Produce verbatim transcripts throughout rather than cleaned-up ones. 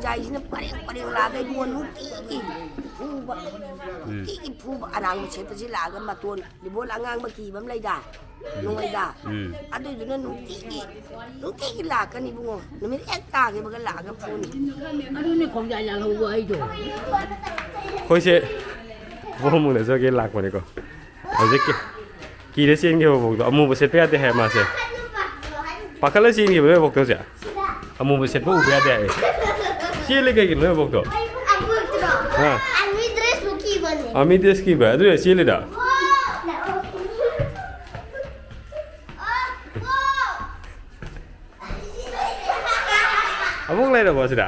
ꯖꯥꯏꯁꯤꯅ ꯄꯔꯦꯡ ꯄꯔꯦꯡ ꯂꯥꯛꯑꯒ ꯏꯕꯨꯡꯉꯣ ꯅꯨꯡꯇꯤꯒꯤ ꯐꯨꯕ꯫ ꯎꯝ꯫ ꯅꯨꯡꯇꯤꯒꯤ ꯐꯨꯕ꯫ ꯑꯔꯥꯡꯕ ꯁꯦꯠꯄꯁꯤ ꯂꯥꯛꯑꯒ ꯃꯇꯣꯟ ꯂꯤꯕꯣꯟ ꯑꯉꯥꯡꯕ ꯀꯤꯕ ꯑꯃ ꯂꯩꯗ꯫ ꯎꯝ꯫ ꯅꯣꯏꯗ꯫ ꯎꯝ꯫ ꯑꯗꯨꯏꯗꯨꯅ ꯅꯨꯡꯇꯤꯒꯤ, ꯅꯨꯡꯇꯤꯒꯤ ꯂꯥꯛꯀꯅꯤ ꯏꯕꯨꯡꯉꯣ꯫ ꯅꯨꯃꯤꯠ ꯍꯦꯛ ꯇꯥꯈꯤꯕꯒ ꯂꯥꯛꯑꯒ ꯐꯨꯅꯤ꯫ ꯑꯗꯨꯅꯤ ꯈꯣꯡꯖꯥꯏ ꯂꯥꯜꯍꯧꯕ ꯍꯥꯏꯗꯣ꯫ ꯑꯩꯈꯣꯏꯁꯦ ꯄꯣꯝꯃꯨꯅ ꯆꯠꯒꯦ ꯂꯥꯛꯄꯅꯤꯀꯣ꯫ ꯍꯧꯖꯤꯛꯀꯤ ꯀꯤꯔ ꯆꯦꯟꯈꯤꯕ ꯐꯥꯎꯗꯣ ꯑꯃꯨꯕ ꯁꯦꯠꯄ ꯌꯥꯗꯦ ꯍꯥꯏ ꯃꯥꯁꯦ꯫ ꯄꯥꯈꯠꯂ ꯆꯦꯟꯈꯤꯕ ꯅꯣꯏ ꯕꯣꯛꯇꯣ ꯍꯧꯖꯤꯛ꯫ ꯑꯃꯨꯕ ꯁꯦꯠꯄ ꯎꯕ ꯌꯥꯗꯦ ꯍꯥꯏ꯫ ꯆꯦꯜꯂꯤ ꯀꯩꯒꯤꯅꯣ ꯅꯣꯏ ꯕꯣꯛꯇꯣ? ꯑꯥ꯫ ꯑꯥꯔꯃꯤ ꯗ꯭ꯔꯦꯁ ꯀꯤꯕ꯫ ꯑꯗꯨꯅ ꯆꯦꯜꯂꯤꯗ꯫ ꯑꯃꯨꯛ ꯂꯩꯔꯕꯣ ꯁꯤꯗ?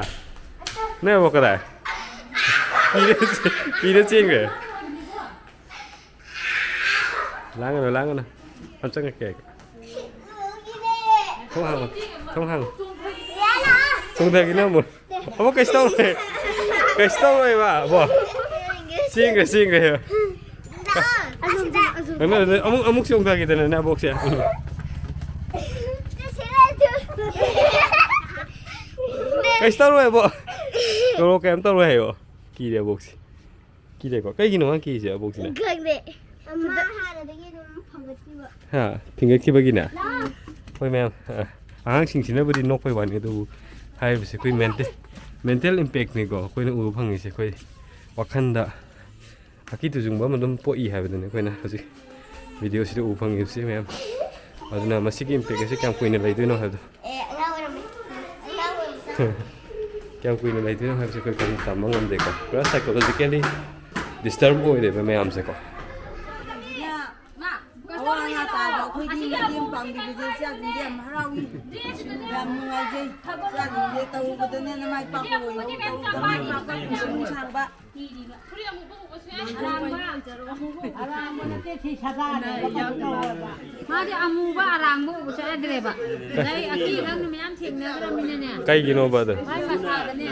ꯅꯣꯏ ꯑꯕꯣꯛ ꯀꯗꯥꯏ? ꯀꯤꯔ ꯆꯦꯟꯈ꯭ꯔꯦ꯫ ꯂꯥꯡꯒꯅꯨ, ꯂꯥꯡꯒꯅꯨ꯫ ꯌꯥꯝ ꯆꯪꯉꯛꯀꯦ ꯑꯩ꯫ ꯊꯣꯡ ꯍꯥꯡꯉꯣ, ꯊꯣꯡ ꯍꯥꯡꯉꯣ꯫ ꯆꯣꯡꯊꯈꯤꯅ ꯑꯃꯨꯛ꯫ ꯑꯃꯨꯛ ꯀꯩꯁꯨ ꯇꯧꯔꯣꯏ꯫ ꯀꯩꯁꯨ ꯇꯧꯔꯣꯏꯕ, ꯑꯕꯣ꯫ ꯆꯦꯟꯈ꯭ꯔꯦ, ꯆꯦꯟꯈ꯭ꯔꯦ꯫ ꯑꯃꯨꯛ, ꯑꯃꯨꯛ ꯆꯣꯡꯊꯈꯤꯗꯅꯅꯦ ꯑꯕꯣꯛꯁꯦ꯫ ꯀꯩꯁꯨ ꯇꯧꯔꯣꯏ, ꯑꯕꯣꯛ꯫ ꯅꯣꯔꯣꯛ ꯀꯩꯝ ꯇꯧꯔꯣꯏ ꯍꯥꯏꯌꯣ꯫ ꯀꯤꯔꯦ ꯑꯕꯣꯛꯁꯦ꯫ ꯀꯤꯔꯦꯀꯣ? ꯀꯩꯒꯤꯅꯣ ꯃꯥ ꯀꯤꯔꯤꯁꯦ ꯑꯕꯣꯛꯁꯤꯅ? ꯈꯪꯗꯦ꯫ ꯃꯥ ꯍꯥꯟꯅꯗꯒꯤ ꯑꯗꯨꯝ ꯐꯒꯠꯈꯤꯕ꯫ ꯍꯥ? ꯐꯤꯡꯒꯠꯈꯤꯕꯒꯤꯅꯦ? ꯂꯥ꯫ ꯍꯣꯏ ꯃꯌꯥꯝ, ꯑ, ꯑꯉꯥꯡꯁꯤꯡꯁꯤꯅꯕꯨꯗꯤ ꯅꯣꯛꯄꯩ ꯋꯥꯅꯤ, ꯑꯗꯨꯕꯨ ꯍꯥꯏꯔꯤꯕꯁꯦ ꯑꯩꯈꯣꯏ ꯃꯦꯟꯇꯦ-, mental impactꯅꯤꯀꯣ ꯑꯩꯈꯣꯏꯅ ꯎꯕ ꯐꯪꯉꯤꯁꯦ꯫ ꯑꯩꯈꯣꯏ ꯋꯥꯈꯜꯗ ꯑꯀꯤ ꯇꯨꯖꯨꯡꯕ ꯑꯃ ꯑꯗꯨꯝ ꯄꯣꯛꯏ ꯍꯥꯏꯕꯗꯨꯅꯤ ꯑꯩꯈꯣꯏꯅ ꯍꯧꯖꯤꯛ videoꯁꯤꯗ ꯎꯕ ꯐꯪꯉꯤꯕꯁꯤ ꯃꯌꯥꯝ꯫ ꯑꯗꯨꯅ ꯃꯁꯤꯒꯤ impact ꯑꯁꯤ ꯀꯌꯥꯝ ꯀꯨꯏꯅ ꯂꯩꯗꯣꯏꯅꯣ ꯍꯥꯏꯕꯗꯣ꯫ ꯑꯦ, ꯑꯉꯥꯡ ꯑꯣꯏꯔꯝꯃꯦ꯫ ꯑꯉꯥꯡ ꯑꯣꯏꯔꯝꯃꯦ꯫ ꯀꯌꯥꯝ ꯀꯨꯏꯅ ꯂꯩꯗꯣꯏꯅꯣ ꯍꯥꯏꯕꯁꯦ ꯑꯩꯈꯣꯏ ꯀꯔꯤꯝ ꯇꯝꯕ ꯉꯝꯗꯦꯀꯣ꯫ ꯄꯨꯔꯥ psychologically disturb ꯑꯣꯏꯔꯦꯕ ꯃꯌꯥꯝꯁꯦꯀꯣ꯫ ꯃꯥ, ꯑꯋꯥ ꯑꯅꯥ ꯇꯥꯕ ꯑꯩꯈꯣꯏꯒꯤ ꯃꯇꯦꯡ ꯄꯥꯡꯕꯤꯕꯁꯦ ꯏꯆꯥꯁꯤꯡꯁꯦ ꯌꯥꯝ ꯍꯔꯥꯎꯏ, ꯌꯥꯝ ꯅꯨꯡꯉꯥꯏꯖꯩ꯫ ꯏꯆꯥꯁꯤꯡꯁꯦ ꯇꯧꯕꯗꯅꯦ ꯅꯃꯥꯏ ꯄꯥꯛꯄ ꯑꯣꯏꯌꯨ, ꯇꯧꯕꯗ ꯃꯥꯏ ꯄꯥꯛꯄ ꯄꯨꯟꯁꯤ ꯅꯨꯡꯁꯥꯡꯕ꯫ ꯑꯔꯥꯡꯕ ꯅꯠꯇꯦ, ꯁꯤ ꯁꯗꯥꯅꯦ꯫ ꯃꯥꯗꯤ ꯑꯃꯨꯕ ꯑꯔꯥꯡꯕ ꯎꯕ ꯆꯠꯅꯗ꯭ꯔꯦꯕ꯫ ꯑꯗꯩ ꯑꯀꯤ ꯑꯈꯪ ꯃꯌꯥꯝ ꯊꯦꯡꯅꯈ꯭ꯔꯃꯤꯅꯅꯦ꯫ ꯀꯩꯒꯤꯅꯣꯕ ꯑꯗꯣ? ꯃꯥꯏ ꯃꯁꯥꯗꯅꯦ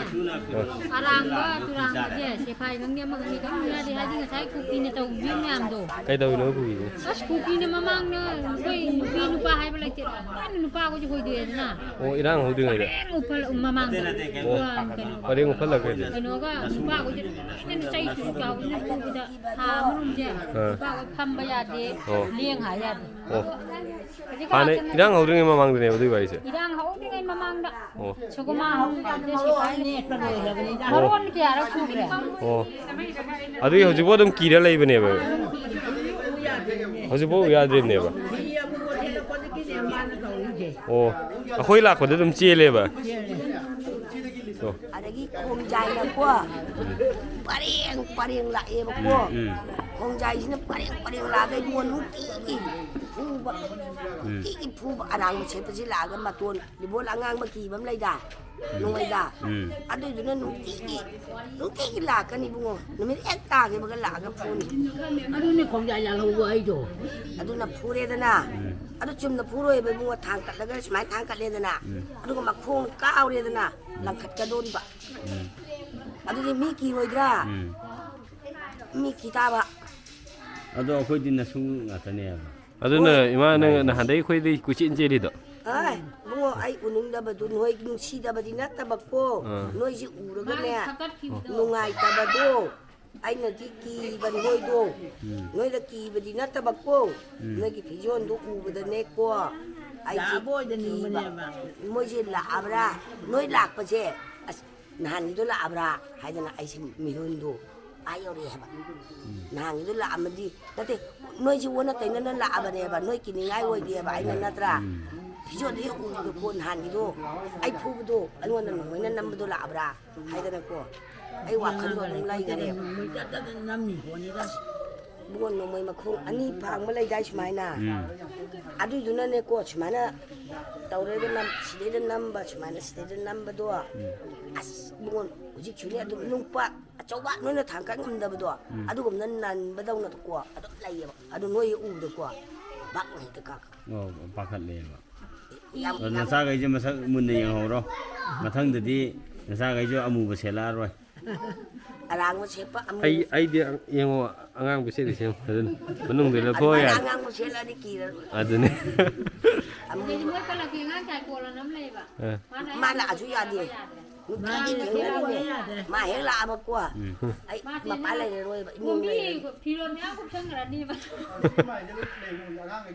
ꯑꯔꯥꯡꯕ ꯇꯨꯔꯥꯡꯕꯁꯦ ꯁꯦꯐꯥꯏ ꯈꯪꯗꯦ ꯑꯃ ꯈꯪꯗꯦ ꯀꯔꯤꯝ ꯌꯥꯗꯦ꯫ ꯍꯥꯏꯗꯤ ꯉꯁꯥꯏ ꯀꯨꯀꯤꯅ ꯇꯧꯕꯤꯕ ꯃꯌꯥꯝꯗꯣ꯫ ꯀꯩꯗꯧꯔꯤꯅꯣ ꯀꯨꯀꯤꯁꯦ? ꯑꯁ, ꯀꯨꯀꯤꯅ ꯃꯃꯥꯡꯗ ꯑꯩꯈꯣꯏ ꯅꯨꯄꯤ ꯅꯨꯄꯥ ꯍꯥꯏꯕ ꯂꯩꯇꯦ꯫ ꯂꯣꯏꯅ ꯅꯨꯄꯥ ꯑꯩꯈꯣꯏꯁꯦ ꯍꯣꯏꯗꯣꯏꯗꯅ꯫ ꯑꯣ, ꯏꯔꯥꯡ ꯍꯧꯗ꯭ꯔꯤꯉꯩꯗ? ꯄꯔꯦꯡ ꯎꯞꯄ-, ꯃꯃꯥꯡꯗ꯫ ꯑꯣ, ꯀꯩꯅꯣ꯫ ꯄꯔꯦꯡ ꯎꯞꯍꯜꯂꯒ ꯀꯩꯗꯧꯔꯤꯅꯣ? ꯀꯩꯅꯣꯒ ꯅꯨꯄꯥ ꯑꯩꯈꯣꯏꯁꯦ ꯂꯣꯏꯅ ꯆꯩ ꯁꯨ ꯆꯥꯎꯕꯅ ꯐꯨꯕꯗ ꯊꯥ ꯑꯃꯔꯣꯝꯁꯦ ꯑꯥ꯫ ꯅꯨꯄꯥ ꯑꯩꯈꯣꯏ ꯐꯝꯕ ꯌꯥꯗꯦ, ꯑꯣ꯫ ꯂꯦꯡ ꯍꯥ ꯌꯥꯗꯦ꯫ ꯑꯣ꯫ ꯍꯧꯖꯤꯛ ꯍꯥꯟꯅ ꯂꯥꯛꯇꯅ ꯏꯔꯥꯡ ꯍꯧꯗ꯭ꯔꯤꯉꯩ ꯃꯃꯥꯡꯗꯅꯦꯕ ꯑꯗꯨꯒꯤ ꯋꯥꯔꯤꯁꯦ? ꯏꯔꯥꯡ ꯍꯧꯗ꯭ꯔꯤꯉꯩ ꯃꯃꯥꯡꯗ꯫ ꯑꯣ꯫ ꯁꯒꯣꯃꯥ ꯍꯣꯝ ꯀꯥꯟꯗ ꯁꯤꯐꯥꯏꯅꯦ꯫ ꯑꯣ꯫ ꯃꯔꯣꯟ ꯀꯌꯥꯔꯛ ꯁꯨꯈ꯭ꯔꯦ? ꯑꯣ꯫ ꯑꯗꯨꯒꯤ ꯍꯧꯖꯤꯛꯐꯥꯎ ꯑꯗꯨꯝ ꯀꯤꯔ ꯂꯩꯕꯅꯦꯕ? ꯍꯧꯖꯤꯛꯐꯥꯎ ꯌꯥꯗ꯭ꯔꯤꯕꯅꯦꯕ? ꯑꯣ꯫ ꯑꯩꯈꯣꯏ ꯂꯥꯛꯄꯗ ꯑꯗꯨꯝ ꯆꯦꯜꯂꯦꯕ? ꯑꯣ꯫ ꯑꯗꯒꯤ ꯈꯣꯡꯖꯥꯏꯅꯀꯣ ꯄꯔꯦꯡ ꯄꯔꯦꯡ ꯂꯥꯛꯑꯦꯕꯀꯣ꯫ ꯎꯝ, ꯎꯝ꯫ ꯈꯣꯡꯖꯥꯏꯁꯤꯅ ꯄꯔꯦꯡ ꯄꯔꯦꯡ ꯂꯥꯛꯑꯒ ꯏꯕꯨꯡꯉꯣ ꯅꯨꯡꯇꯤꯒꯤ ꯐꯨꯕ꯫ ꯎꯝ꯫ ꯅꯨꯡꯇꯤꯒꯤ ꯐꯨꯕ꯫ ꯑꯔꯥꯡꯕ ꯁꯦꯠꯄꯁꯤ ꯂꯥꯛꯑꯒ ꯃꯇꯣꯟ ꯂꯤꯕꯣꯟ ꯑꯉꯥꯡꯕ ꯀꯤꯕ ꯑꯃ ꯂꯩꯗ꯫ ꯎꯝ꯫ ꯅꯣꯡꯃꯩꯗ꯫ ꯎꯝ꯫ ꯑꯗꯨꯏꯗꯨꯅ ꯅꯨꯡꯇꯤꯒꯤ, ꯅꯨꯡꯇꯤꯒꯤ ꯂꯥꯛꯀꯅꯤ ꯏꯕꯨꯡꯉꯣ꯫ ꯅꯨꯃꯤꯠ ꯍꯦꯛ ꯇꯥꯈꯤꯕꯒ ꯂꯥꯛꯑꯒ ꯐꯨꯅꯤ꯫ ꯑꯗꯨꯅꯤ ꯈꯣꯡꯖꯥꯏ ꯂꯥꯜꯍꯧꯕ ꯑꯩꯗꯣ꯫ ꯑꯗꯨꯅ ꯐꯨꯔꯦꯗꯅ꯫ ꯎꯝ꯫ ꯑꯗꯨ ꯆꯨꯝꯅ ꯐꯨꯔꯣꯏꯕ ꯏꯕꯨꯡꯉꯣ꯫ ꯊꯥꯡ ꯀꯠꯂꯒ ꯁꯨꯃꯥꯏꯅ ꯊꯥꯡ ꯀꯠꯂꯦꯗꯅ꯫ ꯎꯝ꯫ ꯑꯗꯨꯒ ꯃꯈꯣꯡ ꯀꯥꯎꯔꯦꯗꯅ꯫ ꯎꯝ꯫ ꯂꯪꯈꯠꯀꯗꯣꯔꯤꯕ꯫ ꯎꯝ꯫ ꯑꯗꯨꯗꯤ ꯃꯤ ꯀꯤꯔꯣꯏꯗ꯭ꯔꯥ? ꯎꯝ꯫ ꯃꯤ ꯀꯤ ꯇꯥꯕ꯫ ꯑꯗꯣ ꯑꯩꯈꯣꯏꯗꯤ ꯅꯁꯨ ꯉꯥꯛꯇꯅꯦꯕ꯫ ꯑꯗꯨꯅ ꯍꯣꯏ꯫ ꯏꯃꯥ, ꯅꯪ ꯅꯍꯥꯟꯗꯩ ꯑꯩꯈꯣꯏꯗꯩ ꯀꯣꯏꯆꯦꯟ ꯆꯦꯜꯂꯤꯗꯣ? ꯑꯥꯏ, ꯏꯕꯨꯡꯉꯣ, ꯑꯩ ꯎꯅꯤꯡꯗꯕꯗꯨ ꯅꯣꯏ ꯅꯨꯡꯁꯤꯗꯕꯗꯤ ꯅꯠꯇꯕꯀꯣ, ꯑꯥ꯫ ꯅꯣꯏꯁꯤ ꯎꯔꯒꯅꯦ, ꯃꯥꯅ ꯊꯛꯀꯠꯈꯤꯕꯗꯣ꯫ ꯅꯨꯡꯉꯥꯏꯇꯕꯗꯣ, ꯑꯩꯅꯗꯤ ꯀꯤꯕ ꯅꯣꯏꯗꯣ, ꯎꯝ꯫ ꯅꯣꯏꯗ ꯀꯤꯕꯗꯤ ꯅꯠꯇꯕꯀꯣ, ꯎꯝ꯫ ꯅꯣꯏꯒꯤ ꯐꯤꯖꯣꯜꯗꯣ ꯎꯕꯗꯅꯦꯀꯣ, ꯑꯩꯁꯦ ꯂꯥꯛꯑꯕ ꯑꯣꯏꯗ ꯀꯤꯕ꯫ ꯅꯤꯡꯕꯅꯦꯕ꯫ ꯃꯣꯏꯁꯦ ꯂꯥꯛꯑꯕ꯭ꯔꯥ? ꯅꯣꯏ ꯂꯥꯛꯄꯁꯦ, ꯑꯁ, ꯅꯍꯥꯟꯒꯤꯗꯣ ꯂꯥꯛꯑꯕ꯭ꯔꯥ ꯍꯥꯏꯗꯅ ꯑꯩꯁꯦ ꯃꯤꯍꯨꯟꯗꯣ ꯑꯥ ꯌꯧꯔꯛꯑꯦ ꯍꯥꯏꯕ꯫ ꯎꯝ꯫ ꯅꯍꯥꯟꯒꯤꯗꯣ ꯂꯥꯛꯑꯝꯃꯗꯤ, ꯅꯠꯇꯦ, ꯅꯣꯏꯁꯦ ꯑꯣꯟꯅ ꯇꯩꯅꯅ ꯂꯥꯛꯑꯕꯅꯦꯕ, ꯅꯣꯏ ꯀꯤꯅꯤꯡꯉꯥꯏ ꯑꯣꯏꯗꯦꯕ, ꯑꯩꯅ ꯅꯠꯇ꯭ꯔꯥ? ꯎꯝ꯫ ꯐꯤꯖꯣꯜꯗꯣ ꯍꯦꯛ ꯎꯕꯗꯀꯣ, ꯅꯍꯥꯟꯒꯤꯗꯣ ꯑꯩ ꯐꯨꯕꯗꯣ ꯑꯩꯉꯣꯟꯗ ꯅꯣꯡꯃꯩꯅ ꯅꯝꯕꯗꯣ ꯂꯥꯛꯑꯕ꯭ꯔꯥ ꯍꯥꯏꯗꯅꯀꯣ, ꯑꯩ ꯋꯥꯈꯜꯗꯣ ꯑꯗꯨꯝ ꯂꯩꯈꯔꯦꯕ꯫ ꯅꯣꯡꯃꯩ ꯇꯠ ꯇꯠ ꯇꯠ ꯅꯝꯃꯤ ꯄꯣꯠꯅꯤꯗ꯫ ꯏꯕꯨꯡꯉꯣ, ꯅꯣꯡꯃꯩ ꯃꯈꯣꯡ ꯑꯅꯤ ꯐꯥꯡꯕ ꯂꯩꯗꯥꯏ ꯁꯨꯃꯥꯏꯅ? ꯎꯝ꯫ ꯑꯗꯨꯏꯗꯨꯅꯅꯦꯀꯣ, ꯁꯨꯃꯥꯏꯅ ꯇꯧꯔꯒ ꯅꯝ-, ꯁꯤꯗꯩꯗ ꯅꯝꯕ, ꯁꯨꯃꯥꯏꯅ ꯁꯤꯗꯩꯗ ꯅꯝꯕꯗꯣ, ꯎꯝ꯫ ꯑꯁ, ꯏꯕꯨꯡꯉꯣ, ꯍꯧꯖꯤꯛꯁꯨꯅꯦ ꯑꯗꯨꯝ ꯅꯨꯡꯄꯥꯛ ꯑꯆꯧꯕ ꯅꯣꯏꯅ ꯊꯥꯡꯀꯠ ꯉꯝꯗꯕꯗꯣ, ꯎꯝ꯫ ꯑꯗꯨꯒꯨꯝꯅ ꯅꯟꯕꯗꯧꯅꯀꯣ ꯑꯗꯨꯝ ꯂꯩꯌꯦꯕ꯫ ꯑꯗꯨ ꯅꯣꯏ ꯎꯕꯗꯀꯣ ꯕꯛ ꯍꯦꯛꯇ ꯀꯥ-, ꯑꯣ, ꯄꯥꯈꯠꯂꯦꯕ꯫ ꯌꯥꯝ, ꯑꯗꯣ ꯌꯥꯝ ꯅꯆꯥꯈꯩꯁꯦ ꯃꯁꯛ ꯃꯨꯟꯅ ꯌꯦꯡꯍꯧꯔꯣ꯫ ꯃꯊꯪꯗꯗꯤ ꯅꯆꯥꯈꯩꯁꯨ ꯑꯃꯨꯕ ꯁꯦꯠꯂꯛꯑꯔꯣꯏ꯫ ꯑꯔꯥꯡꯕ ꯁꯦꯠꯄ ꯑꯃꯨꯛ ꯑꯩ ꯑꯩꯗꯤ ꯌꯦꯡꯉꯣ, ꯑꯉꯥꯡꯕ ꯁꯦꯠꯂꯤꯁꯦ ꯌꯦꯡꯉꯣ꯫ ꯑꯗꯨꯅ ꯃꯅꯨꯡꯗ ꯂꯧꯊꯣꯛꯑ ꯑꯗꯨꯃꯥꯏꯅ ꯌꯥꯔꯦ꯫ ꯑꯉꯥꯡꯕ ꯁꯦꯠꯂꯗꯤ ꯀꯤꯔꯔꯣꯏ꯫ ꯑꯗꯨꯅꯦ꯫ ꯑꯃꯨꯛ ꯑꯗꯩꯗꯤ ꯃꯣꯏ ꯄꯂꯛꯀꯤ ꯑꯉꯥꯡ ꯆꯥꯏꯀꯣꯜ ꯑꯅ ꯑꯃ ꯂꯩꯌꯦꯕ꯫ ꯑ, ꯃꯥꯅ ꯑꯩ ꯃꯥ ꯂꯥꯛꯑꯁꯨ ꯌꯥꯗꯦ꯫ ꯅꯨꯡꯇꯤꯒꯤ ꯊꯦꯡꯅꯔꯤꯅꯦ꯫ ꯃꯥ ꯍꯦꯛ ꯂꯥꯛꯑꯕꯀꯣ ꯑꯩ ꯃꯄꯥ ꯂꯩꯔꯔꯣꯏꯕ ꯏꯃꯨꯡ ꯀꯨꯝꯕꯤ ꯂꯩꯔꯔꯣꯏ꯫ ꯐꯤꯔꯣꯜ ꯃꯌꯥꯝ ꯀꯨꯞꯁꯟꯈ꯭ꯔꯅꯤꯕ꯫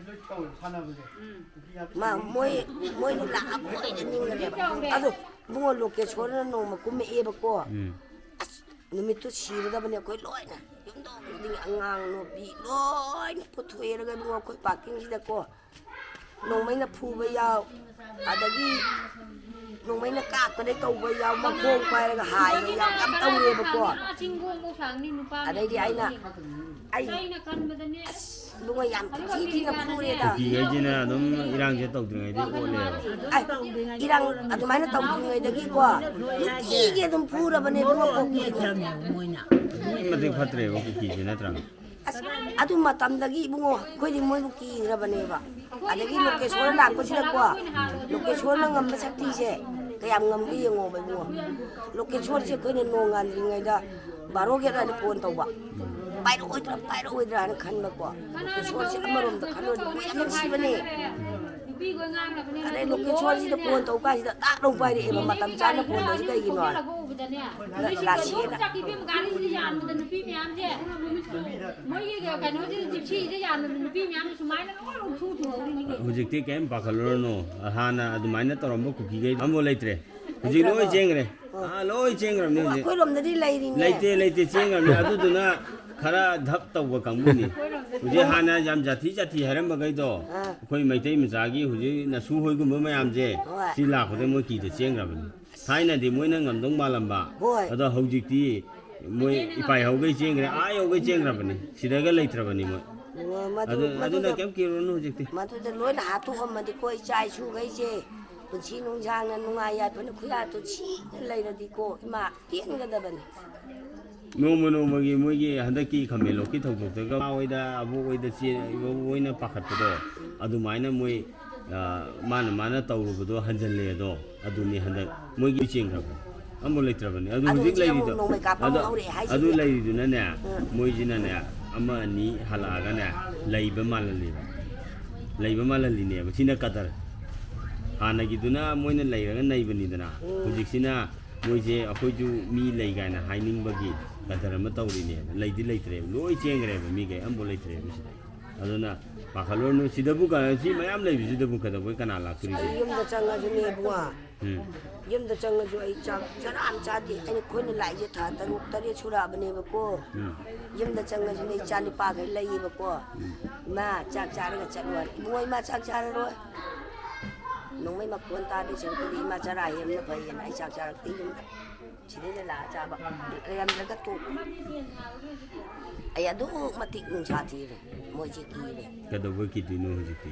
ꯃꯥ ꯃꯣꯏ ꯃꯣꯏꯗꯤ ꯂꯥꯛꯑꯕꯣꯏꯗ ꯅꯤꯡꯉꯅꯦꯕ꯫ ꯑꯗꯣ ꯏꯕꯨꯡꯉꯣ ꯂꯣꯀꯦꯁꯣꯔꯅ ꯅꯣꯡꯃ ꯀꯨꯝꯃꯛꯑꯦꯕꯀꯣ꯫ ꯎꯝ꯫ ꯑꯁ ꯅꯨꯃꯤꯠꯇꯨ ꯁꯤꯔꯗꯕꯅꯦ ꯑꯩꯈꯣꯏ ꯂꯣꯏꯅ꯫ ꯌꯨꯝꯗꯣꯡ ꯈꯨꯗꯤꯡꯒꯤ ꯑꯉꯥꯡ ꯅꯨꯄꯤ ꯂꯣꯏꯅ ꯄꯨꯊꯣꯛꯑꯦꯔꯒ ꯏꯕꯨꯡꯉꯣ ꯑꯩꯈꯣꯏ ꯄꯥꯔꯀꯤꯡꯁꯤꯗꯀꯣ꯫ ꯅꯣꯡꯃꯩꯅ ꯐꯨꯕ ꯌꯥꯎ꯫ ꯑꯗꯒꯤ ꯅꯣꯡꯃꯩꯅ ꯀꯥꯞꯄꯗꯩ ꯇꯧꯕ ꯌꯥꯎ꯫ ꯃꯈꯣꯡ ꯄꯥꯏꯔꯒ ꯍꯥꯏꯕ ꯌꯥꯎ꯫ ꯌꯥꯝ ꯇꯧꯔꯦꯕꯀꯣ꯫ ꯆꯤꯡꯒꯣꯡꯐꯧ ꯁꯥꯡꯅꯤ ꯅꯨꯄꯥ ꯑꯗꯩꯗꯤ ꯑꯩꯅ ꯑꯩ ꯑꯩꯅ ꯀꯟꯕꯗꯅꯦ꯫ ꯏꯕꯨꯡꯉꯣ ꯌꯥꯝ ꯊꯤ ꯊꯤꯅ ꯐꯨꯔꯦꯗ꯫ ꯀꯨꯀꯤꯈꯩꯁꯤꯅ ꯑꯗꯨꯝ ꯏꯔꯥꯡꯁꯦ ꯇꯧꯗ꯭ꯔꯤꯉꯩꯗꯒꯤ ꯑꯣꯠꯂꯦꯕ꯫ ꯑꯩ ꯏꯔꯥꯡ ꯑꯗꯨꯃꯥꯏꯅ ꯇꯧꯗ꯭ꯔꯤꯉꯩꯗꯒꯤꯀꯣ ꯅꯨꯡꯇꯤꯒꯤ ꯑꯗꯨꯝ ꯐꯨꯔꯕꯅꯦ ꯏꯕꯨꯡꯉꯣ ꯀꯣꯛꯄꯤꯗꯣ꯫ ꯑꯗꯨꯛꯀꯤ ꯃꯇꯤꯛ ꯐꯠꯇ꯭ꯔꯦꯕ ꯀꯨꯀꯤꯁꯦ ꯅꯠꯇ꯭ꯔꯥ? ꯑꯁ ꯑꯗꯨ ꯃꯇꯝꯗꯒꯤ ꯏꯕꯨꯡꯉꯣ ꯑꯩꯈꯣꯏꯗꯤ ꯃꯣꯏꯕꯨ ꯀꯤꯈ꯭ꯔꯕꯅꯦꯕ꯫ ꯑꯗꯒꯤ ꯂꯣꯀꯦꯁꯣꯔ ꯂꯥꯛꯄꯁꯤꯗꯀꯣ ꯂꯣꯀꯦꯁꯣꯔꯅ ꯉꯝꯕ ꯁꯛꯇꯤꯁꯦ ꯀꯌꯥꯝ ꯉꯝꯒꯦ ꯌꯦꯡꯉꯣꯕ ꯏꯕꯨꯡꯉꯣ꯫ ꯂꯣꯀꯦꯁꯣꯔꯁꯦ ꯑꯩꯈꯣꯏꯅ ꯅꯣꯡꯉꯥꯟꯗ꯭ꯔꯤꯉꯩꯗ ꯕꯥꯔꯣꯒꯤ ꯑꯗꯨꯋꯥꯏꯗ ꯐꯣꯟ ꯇꯧꯕ꯫ ꯄꯥꯏꯔꯛꯑꯣꯏꯗ꯭ꯔꯥ ꯄꯥꯏꯔꯛꯑꯣꯏꯗ꯭ꯔꯥ ꯍꯥꯏꯅ ꯈꯟꯕꯀꯣ꯫ ꯂꯣꯀꯦꯁꯣꯔꯁꯦ ꯑꯃꯔꯣꯝꯗ ꯈꯜꯂꯨꯔꯗꯤ ꯃꯣꯏ ꯌꯥꯝ ꯅꯨꯡꯁꯤꯕꯅꯦ꯫ ꯑꯗꯩ ꯂꯣꯀꯦꯁꯣꯔꯁꯤꯗ ꯐꯣꯟ ꯇꯧꯕ ꯀꯥꯟꯁꯤꯗ ꯇꯥꯛ ꯂꯧ ꯄꯥꯏꯔꯛꯑꯦꯕ꯫ ꯃꯇꯝ ꯆꯥꯅ ꯐꯣꯟ ꯇꯧꯔꯤꯁꯤ ꯀꯩꯒꯤꯅꯣ ꯍꯥꯏꯅ꯫ ꯂꯥꯁꯤꯅ ꯏꯕꯦꯝ ꯒꯥꯔꯤꯁꯤꯗ ꯌꯥꯟꯕꯗ ꯅꯨꯄꯤ ꯃꯌꯥꯝꯁꯦ ꯃꯣꯏꯒꯤ ꯀꯩꯅꯣꯁꯤꯗ ꯖꯤꯞꯁꯤꯁꯤꯗ ꯌꯥꯟꯕꯗ ꯅꯨꯄꯤ ꯃꯌꯥꯝꯁꯦ ꯁꯨꯃꯥꯏꯅ ꯂꯣꯏ ꯂꯧꯊꯣꯛ ꯊꯨꯍꯧꯔꯤꯅꯤ ꯀꯩꯅꯣ꯫ ꯍꯧꯖꯤꯛꯇꯤ ꯀꯩꯝ ꯄꯥꯈꯠꯂꯨꯔꯅꯨ꯫ ꯍꯥꯟꯅ ꯑꯗꯨꯃꯥꯏꯅ ꯇꯧꯔꯝꯕ ꯀꯨꯀꯤꯈꯩ ꯑꯃꯐꯥꯎ ꯂꯩꯇ꯭ꯔꯦ꯫ ꯍꯧꯖꯤꯛ ꯂꯣꯏ ꯆꯦꯟꯈ꯭ꯔꯦ꯫ ꯑꯥ, ꯂꯣꯏ ꯆꯦꯟꯈ꯭ꯔꯕꯅꯤ ꯍꯧꯖꯤꯛ꯫ ꯑꯩꯈꯣꯏꯔꯣꯝꯗꯗꯤ ꯂꯩꯔꯤꯅꯦ꯫ ꯂꯩꯇꯦ, ꯂꯩꯇꯦ, ꯆꯦꯟꯈ꯭ꯔꯕꯅꯤ꯫ ꯑꯗꯨꯗꯨꯅ ꯈꯔ ꯙꯞ ꯇꯧꯕ ꯀꯥꯡꯕꯨꯅꯤ꯫ ꯍꯧꯖꯤꯛ ꯍꯥꯟꯅ ꯌꯥꯝ ꯖꯥꯊꯤ ꯖꯥꯊꯤ ꯍꯥꯏꯔꯝꯕꯈꯩꯗꯣ, ꯑꯥ꯫ ꯑꯩꯈꯣꯏ ꯃꯩꯇꯩ ꯃꯆꯥꯒꯤ ꯍꯧꯖꯤꯛ ꯅꯁꯨ ꯍꯣꯏꯒꯨꯝꯕ ꯃꯌꯥꯝꯁꯦ, ꯍꯣꯏ꯫ ꯁꯤ ꯂꯥꯛꯄꯗ ꯃꯣꯏ ꯀꯤꯗ ꯆꯦꯟꯈ꯭ꯔꯕꯅꯤ꯫ ꯊꯥꯏꯅꯗꯤ ꯃꯣꯏꯅ ꯉꯝꯗꯧ ꯃꯥꯜꯂꯝꯕ, ꯍꯣꯏ꯫ ꯑꯗꯣ ꯍꯧꯖꯤꯛꯇꯤ ꯃꯣꯏ ꯏꯄꯥꯏ ꯍꯧꯒꯩ ꯆꯦꯟꯈ꯭ꯔꯦ, ꯑꯥ ꯌꯧꯒꯩ ꯆꯦꯟꯈ꯭ꯔꯕꯅꯤ, ꯁꯤꯗꯒ ꯂꯩꯇ꯭ꯔꯕꯅꯤ ꯃꯣꯏ꯫ ꯃꯗꯨ- ꯑꯗꯨ ꯑꯗꯨꯅ ꯃꯗꯨꯗ- ꯀꯩꯝ ꯀꯤꯔꯨꯔꯅꯨ ꯍꯧꯖꯤꯛꯇꯤ꯫ ꯃꯗꯨꯗ ꯂꯣꯏꯅ ꯍꯥꯠꯇꯣꯛꯑꯝꯃꯗꯤꯀꯣ ꯏꯆꯥ ꯏꯁꯨꯈꯩꯁꯦ ꯄꯨꯟꯁꯤ ꯅꯨꯡꯁꯥꯡꯅ ꯅꯨꯡꯉꯥꯏ ꯌꯥꯏꯐꯅ ꯈꯨꯌꯥꯠꯇꯨ ꯁꯤꯅ ꯂꯩꯔꯗꯤꯀꯣ ꯏꯃꯥ ꯄꯦꯟꯒꯗꯕꯅꯤ꯫ ꯅꯣꯡꯃ ꯅꯣꯡꯃꯒꯤ ꯃꯣꯏꯒꯤ ꯍꯟꯗꯛꯀꯤ ꯈꯝꯕꯦꯟꯂꯣꯛꯀꯤ ꯊꯧꯗꯣꯛꯇꯒ ꯃꯥ ꯍꯣꯏꯗ ꯑꯕꯣꯛ ꯍꯣꯏꯗ ꯆꯦ- ꯏꯕꯣꯛ ꯍꯣꯏꯅ ꯄꯥꯈꯠꯄꯗꯣ ꯑꯗꯨꯃꯥꯏꯅ ꯃꯣꯏ, ꯑ, ꯃꯥꯅ ꯃꯥꯅ ꯇꯧꯔꯨꯕꯗꯣ ꯍꯟꯖꯜꯂꯦ꯫ ꯑꯗꯣ ꯑꯗꯨꯅꯤ ꯍꯟꯗꯛ ꯃꯣꯏꯒꯤ ꯆꯦꯟꯈ꯭ꯔꯕ꯫ ꯑꯃꯐꯥꯎ ꯂꯩꯇ꯭ꯔꯕꯅꯤ꯫ ꯑꯗꯨ ꯑꯗꯣ ꯍꯧꯖꯤꯛ ꯍꯧꯖꯤꯛ ꯑꯃꯨꯛ ꯂꯩꯔꯤꯗꯣ, ꯅꯣꯡꯃꯩ ꯀꯥꯞꯄ ꯑꯗꯣ, ꯍꯧꯔꯛꯑꯦ ꯍꯥꯏꯁꯤꯗꯤ꯫ ꯑꯗꯨ ꯂꯩꯔꯤꯗꯨꯅꯅꯦ, ꯎꯝ꯫ ꯃꯣꯏꯁꯤꯅꯅꯦ, ꯑꯃ ꯑꯅꯤ ꯍꯜꯂꯛꯑꯒꯅꯦ, ꯂꯩꯕ ꯃꯥꯜꯍꯜꯂꯤꯕ꯫ ꯂꯩꯕ ꯃꯥꯜꯍꯜꯂꯤꯅꯦꯕ꯫ ꯁꯤꯅ ꯀꯗꯔ꯫ ꯍꯥꯟꯅꯒꯤꯗꯨꯅ ꯃꯣꯏꯅ ꯂꯩꯔꯒ ꯅꯩꯕꯅꯤꯗꯅ꯫ ꯎꯝ꯫ ꯍꯧꯖꯤꯛꯁꯤꯅ ꯃꯣꯏꯁꯦ ꯑꯩꯈꯣꯏꯁꯨ ꯃꯤ ꯂꯩ ꯀꯥꯏꯅ ꯍꯥꯏꯅꯤꯡꯕꯒꯤ ꯀꯗꯔ ꯑꯃ ꯇꯧꯔꯤꯅꯦꯕ꯫ ꯂꯩꯗꯤ ꯂꯩꯇ꯭ꯔꯦꯕ꯫ ꯂꯣꯏ ꯆꯦꯟꯈ꯭ꯔꯦꯕ ꯃꯤꯈꯩ꯫ ꯑꯃꯐꯥꯎ ꯂꯩꯇ꯭ꯔꯦꯕ ꯁꯤꯗ꯫ ꯑꯗꯨꯅ ꯄꯥꯈꯠꯂꯨꯔꯅꯨ꯫ ꯁꯤꯗꯕꯨ ꯀ-, ꯁꯤ ꯃꯌꯥꯝ ꯂꯩꯕꯁꯤꯗꯕꯨ ꯀꯩꯗꯧꯕꯩ ꯀꯅꯥ ꯂꯥꯛꯇꯣꯔꯤꯒꯦ? ꯑꯩ ꯌꯨꯝꯗ ꯆꯪꯉꯁꯨꯅꯦ ꯏꯕꯨꯡꯉꯣ꯫ ꯎꯝ꯫ ꯌꯨꯝꯗ ꯆꯪꯉꯁꯨ ꯑꯩ ꯆꯥꯛ ꯆꯔꯥ ꯑꯃ ꯆꯥꯗꯦ꯫ ꯑꯩꯅ, ꯑꯩꯈꯣꯏꯅ ꯂꯥꯛꯏꯁꯦ ꯊꯥ ꯇꯔꯨꯛ ꯇꯔꯦꯠ ꯁꯨꯔꯛꯑꯕꯅꯦꯕꯀꯣ꯫ ꯎꯝ꯫ ꯌꯨꯝꯗ ꯆꯪꯉꯁꯨꯅꯦ ꯏꯆꯥ ꯅꯤꯄꯥꯈꯩ ꯂꯩꯌꯦꯕꯀꯣ꯫ ꯎꯝ꯫ "ꯏꯃꯥ, ꯆꯥꯛ ꯆꯥꯔꯒ ꯆꯠꯂꯣ" ꯍꯥꯏꯔꯦ꯫ "ꯏꯕꯨꯡꯉꯣ, ꯏꯃꯥ ꯆꯥꯛ ꯆꯥꯔꯔꯣꯏ꯫ ꯅꯣꯡꯃꯩ ꯃꯈꯣꯟ ꯇꯥꯗꯣꯏ ꯁꯔꯨꯛꯄꯨꯗꯤ ꯏꯃꯥ ꯆꯔꯥ ꯍꯦꯟꯕꯅ ꯐꯩꯌꯦꯅ ꯑꯩ ꯆꯥꯛ ꯆꯥꯔꯛꯇꯦ ꯌꯨꯝꯗ꯫ ꯁꯤꯗꯩꯗ ꯂꯥꯛꯑ ꯆꯥꯕ꯫ ꯂꯩꯔꯝꯗ꯭ꯔꯒ ꯇꯣꯛꯄ꯫ ꯑꯩ ꯑꯗꯨꯛ ꯃꯇꯤꯛ ꯅꯨꯡꯁꯥ ꯊꯤꯔꯦ꯫ ꯃꯣꯏꯁꯦ ꯀꯤꯔꯦ꯫ ꯀꯩꯗꯧꯕꯩ ꯀꯤꯗꯣꯏꯅꯣ ꯍꯧꯖꯤꯛꯇꯤ?